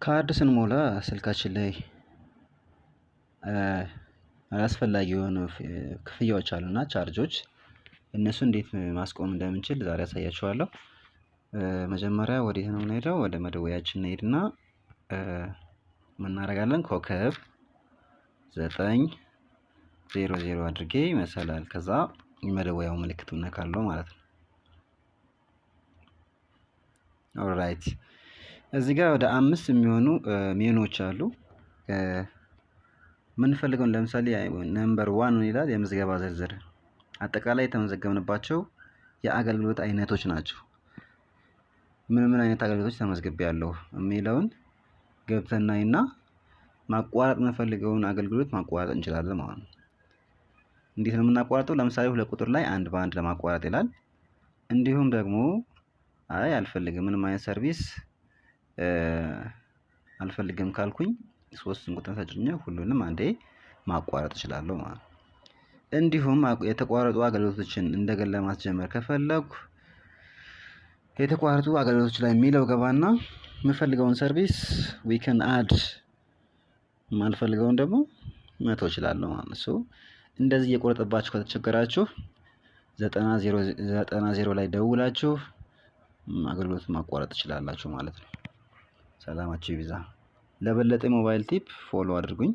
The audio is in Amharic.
ካርድ ስንሞላ ስልካችን ላይ አላስፈላጊ የሆኑ ክፍያዎች አሉና ቻርጆች፣ እነሱ እንዴት ማስቆም እንደምንችል ዛሬ አሳያችኋለሁ። መጀመሪያ ወዴት ነው የምንሄደው? ወደ መደወያችን እንሄድና ምን እናደርጋለን? ኮከብ 900 አድርጌ መሰላል፣ ከዛ የመደወያው ምልክት እነካለሁ ማለት ነው። Alright፣ እዚህ ጋር ወደ 5 የሚሆኑ ሜኖች አሉ። የምንፈልገውን ለምሳሌ number 1 ይላል፣ የምዝገባ ዝርዝር፣ አጠቃላይ የተመዘገብንባቸው የአገልግሎት አይነቶች ናቸው። ምን ምን አይነት አገልግሎቶች ተመዝግቤያለሁ የሚለውን ገብተን እናይና ማቋረጥ የምንፈልገውን አገልግሎት ማቋረጥ እንችላለን ማለት ነው። እንዴት ነው የምናቋርጠው? ለምሳሌ 2 ቁጥር ላይ አንድ በአንድ ለማቋረጥ ይላል። እንዲሁም ደግሞ አይ አልፈልግም፣ ምንም አይነት service አልፈልግም ካልኩኝ 3 ቁጥር ተጭኜ ሁሉንም አንዴ ማቋረጥ እችላለሁ ማለት ነው። እንዲሁም የተቋረጡ አገልግሎቶችን እንደገና ለማስጀመር ከፈለኩ የተቋረጡ አገልግሎቶች ላይ የሚለው ገባና የምፈልገውን service we can add፣ የማልፈልገውን ደግሞ መተው እችላለሁ ማለት ነው። So እንደዚህ እየቆረጠባችሁ ከተቸገራችሁ 90 90 ላይ ደውላችሁ አገልግሎት ማቋረጥ ትችላላችሁ ማለት ነው። ሰላማችሁ ይብዛ። ለበለጠ mobile tip follow አድርጉኝ።